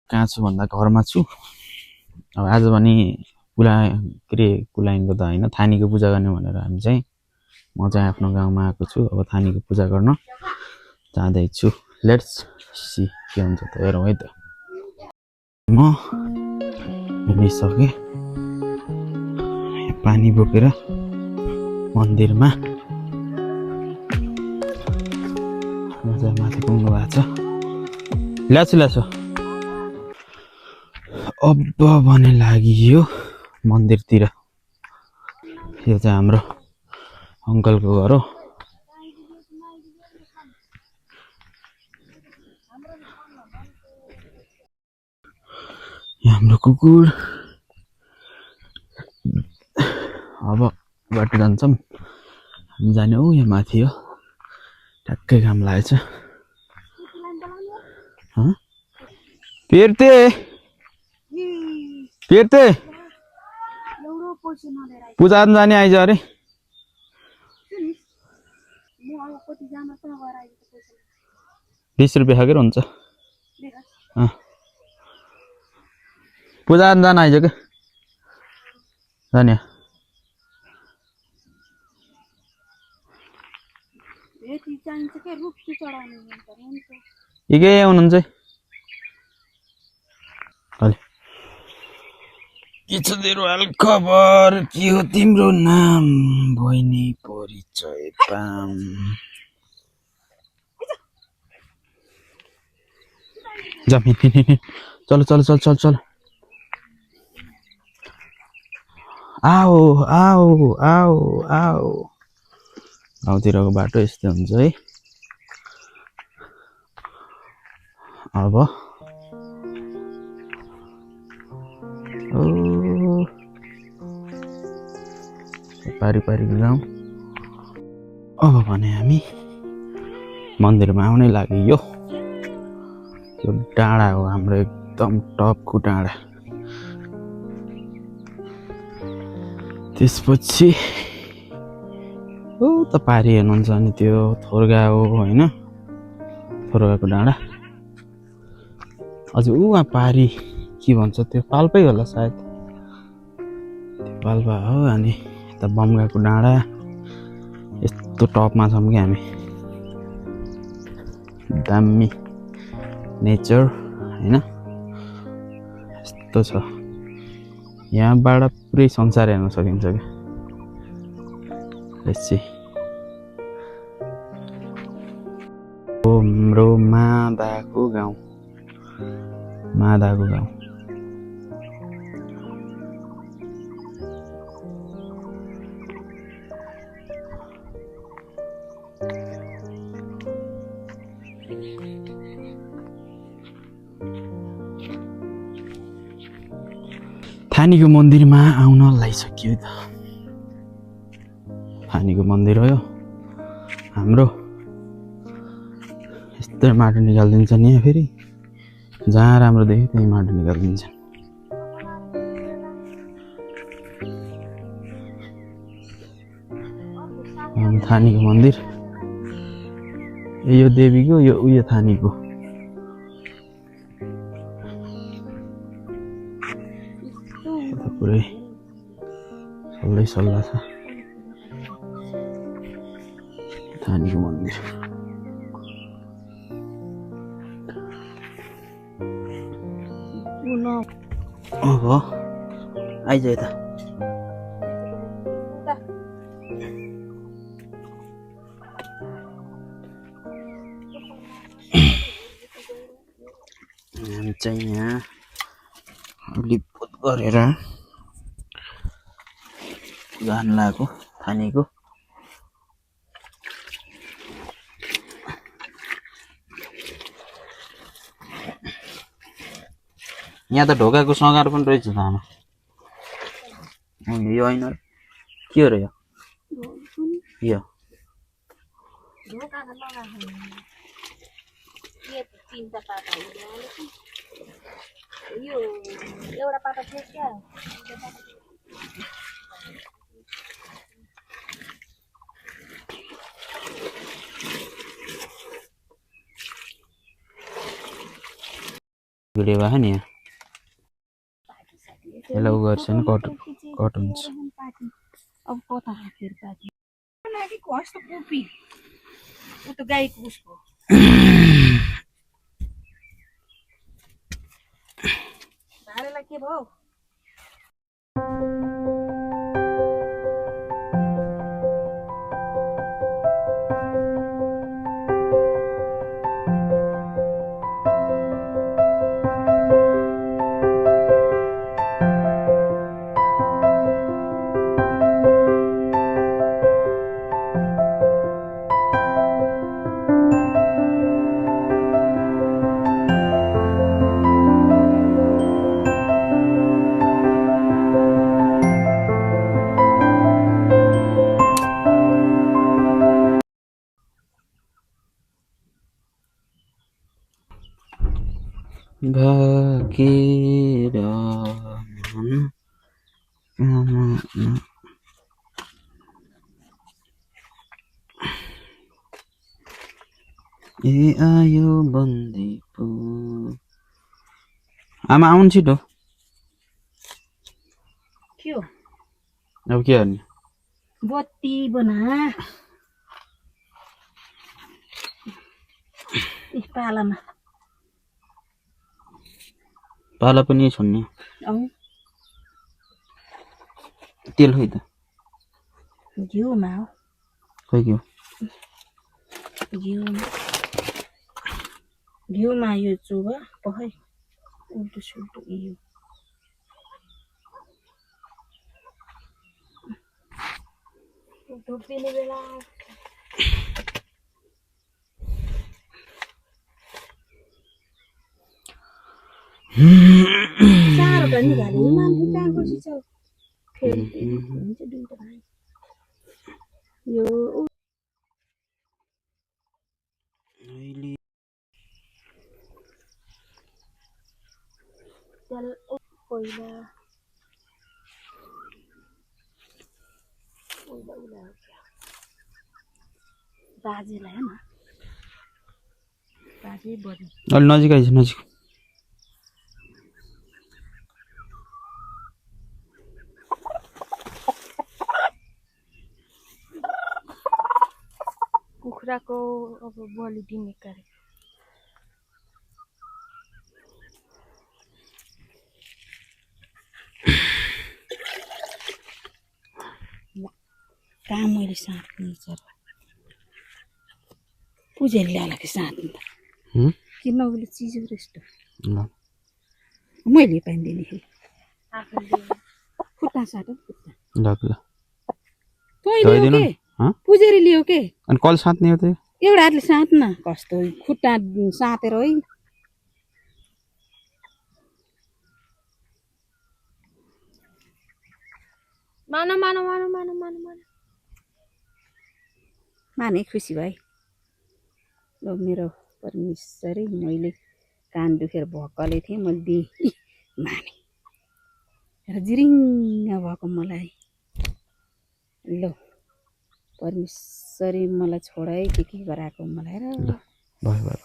कहाँ छु भन्दा घरमा छु। अब आज भने कुलाइनको त होइन, थानीको पूजा गर्ने भनेर हामी चाहिँ म चाहिँ आफ्नो गाउँमा आएको छु। अब थानीको पूजा गर्न जाँदैछु। लेट्स सी के हुन्छ त, हेरौँ है त। म हिँडिसकेँ, पानी बोकेर मन्दिरमा माथि पुग्नु भएको छ। ल्याछु अब भने लाग्यो मन्दिरतिर। यो चाहिँ हाम्रो अङ्कलको घर हो। हाम्रो कुकुर। अब बाटो जान्छौँ, हामी जाने हो यहाँ माथि हो। ठ्याक्कै घाम लागेछ। पेर्ते पूजा जाने आइज अरे। 20 रुपियाँ खाएर हुन्छ। पूजा जान आइज के जाने के आउनुहुन्छ के छ तेरो हाल खबर? के हो तिम्रो नाम? बहिनी परिचय पाम। चलो चलो चल चल चल। आओ आओ आओ आओ। गाउँतिरको बाटो यस्तै हुन्छ है। अब पारिपारिक गाउँ। अब भने हामी मन्दिरमा आउनै लाग्यो। यो डाँडा हो हाम्रो, एकदम टपको डाँडा। त्यसपछि त पारी हेर्नुहुन्छ भने त्यो थोर्गा हो होइन, थोर्गाको डाँडा। अझ उहाँ पारी के भन्छ त्यो पाल्पै होला सायद, पाल्पा हो। अनि यता बमगाको डाँडा। यस्तो टपमा छौँ कि हामी। दामी नेचर होइन, यस्तो छ। यहाँबाट पुरै संसार हेर्न सकिन्छ क्या। हाम्रो मादाको गाउँ। थानीको मन्दिरमा आउन लागिसक्यो त। थानीको मन्दिर हो यो हाम्रो। यस्तै माटो निकालिदिन्छ नि यहाँ फेरि, जहाँ राम्रो देख्यो त्यही माटो निकालिदिन्छ। थानीको मन्दिर यो देवीको, यो उयो थानीको। पुरै सल्लाह छ थानीको मन्दिर। ओहो आइज यता। हामी चाहिँ यहाँ लिपपोत गरेर जान लागेको थानीको। यहाँ त ढोकाको सगार पनि रहेछ त आमा। यो होइन के हो र यो? यो एउटा पाटा थियो क्या। भिडियो भयो नि यहाँ यसलाई उ गर्छ नि कट हुन्छ अब कता फेरि पार्टी लागि कस त कोपी उ त गाईको उसको भारेलाई के भयो भागेर ए आयो बन्देपो आमा आउनु छिटो के हो अब के गर्ने बत्ती बना पालामा पाला पनि छोड्ने तेल खै त घिउमा हो खै के हो घिउमा यो चुबा पखै उल्टो सुल्टो यो धुपिने बेला साह्रो त नि गाली मान्छे कहाँ खुसी छ फेरि हुन्छ दुईटा भाइ यो तेल पहिला बाजेलाई होइन बाजे बढी अलि नजिक आइज नजिक कुखुराको अब बलि दिने कार्य कहाँ मैले साँच्ने चरा पुजेर ल्याला कि साँच्नु त किन उसले चिजो रेस्ट मैले पाइदिने खुट्टा साट खुट्टा तैँले के पुजेर लियो के अनि कल साट्ने हो त एउटा हातले साँच्न कस्तो खुट्टा साँतेर है माने खुसी भए ल मेरो परमेश्वरै मैले कान दुखेर भक्कले थिएँ मैले दिएँ माने र जिरिङ्ग भएको मलाई ल परमेश्वरै मलाई छोडाइ के गराएको मलाई र भयो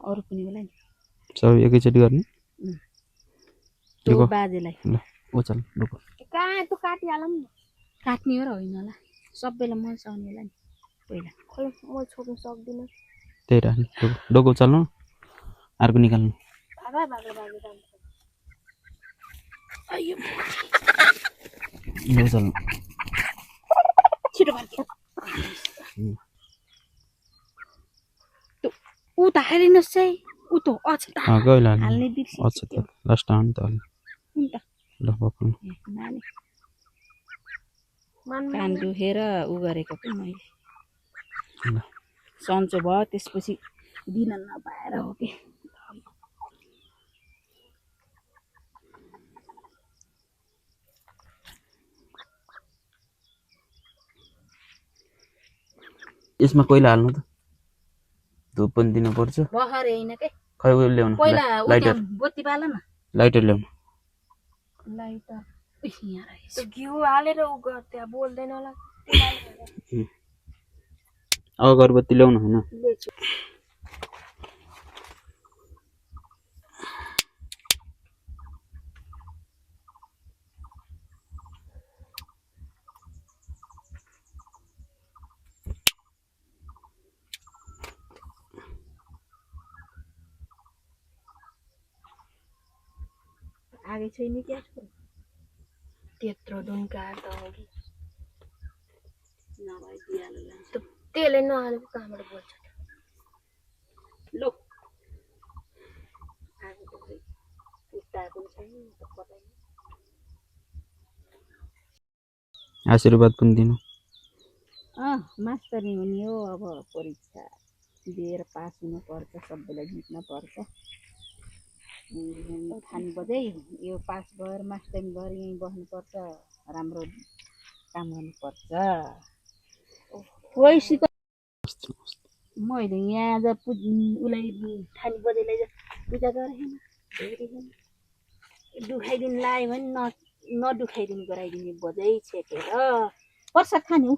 अरू पनि होला नि सब एकैचोटि गर्ने त्यो बाजेलाई ल ओचल डुको कहाँ त काटिहालौँ न काट्ने हो र होइन होला सबैलाई मन सक्ने होला नि पहिला खोइ म छोड्नु सक्दिनँ त्यही राख्ने डोको चल्नु अर्को निकाल्नु चल्नु छिटो ऊ त हालिनुहोस् है ऊ त हाल्ने बिर्सी लास्ट टाइम त ल पक्नु कान दुखेर उ गरेको पो मैले सन्चो भयो त्यसपछि दिन नपाएर हो कि यसमा कोइला हाल्नु त धुप पनि दिनु पर्छ बहरे हैन के खै उयो ल्याउनु पहिला लाइटर बत्ती बाल न लाइटर ल्याउनु लाइटर यहाँ रहेछ घिउ हालेर उ गर्थे बोल्दैन होला अगरबत्ती ल्याउनु होइन ल्याउँछु। आगे छैन क्या त्यत्रो ढुङ्गा त अघि नभए दिइहाल्नु त्यसले नहालेको कहाँबाट बोल्छ लो आगो त खै उताएको छैन त पता आशीर्वाद पनि दिनु मास्टरी हुने हो अब परीक्षा दिएर पास हुनुपर्छ सबैलाई जित्न पर्छ खानु बजै यो पास भएर मास्टरी भएर यहीँ बस्नुपर्छ राम्रो काम गर्नुपर्छ सिक मैले यहाँ आज उसलाई खानु बजैलाई पूजा गरेन दुखाइदिनु लायो भने नदुखाइदिनु गराइदिने बजै छेकेर प्रसाद खाने हो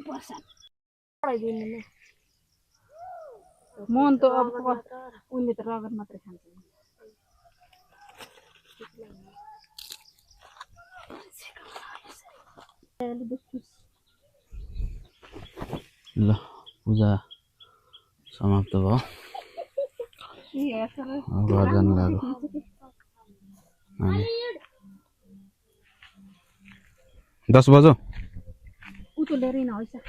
प्रसाद गराइदिनु मन त अब उनले त रगत मात्रै खान्छ ल पूजा समाप्त भयो घर जानु लाग्यो अनि 10 बज्यो उतो लिएर हिँड हैसा र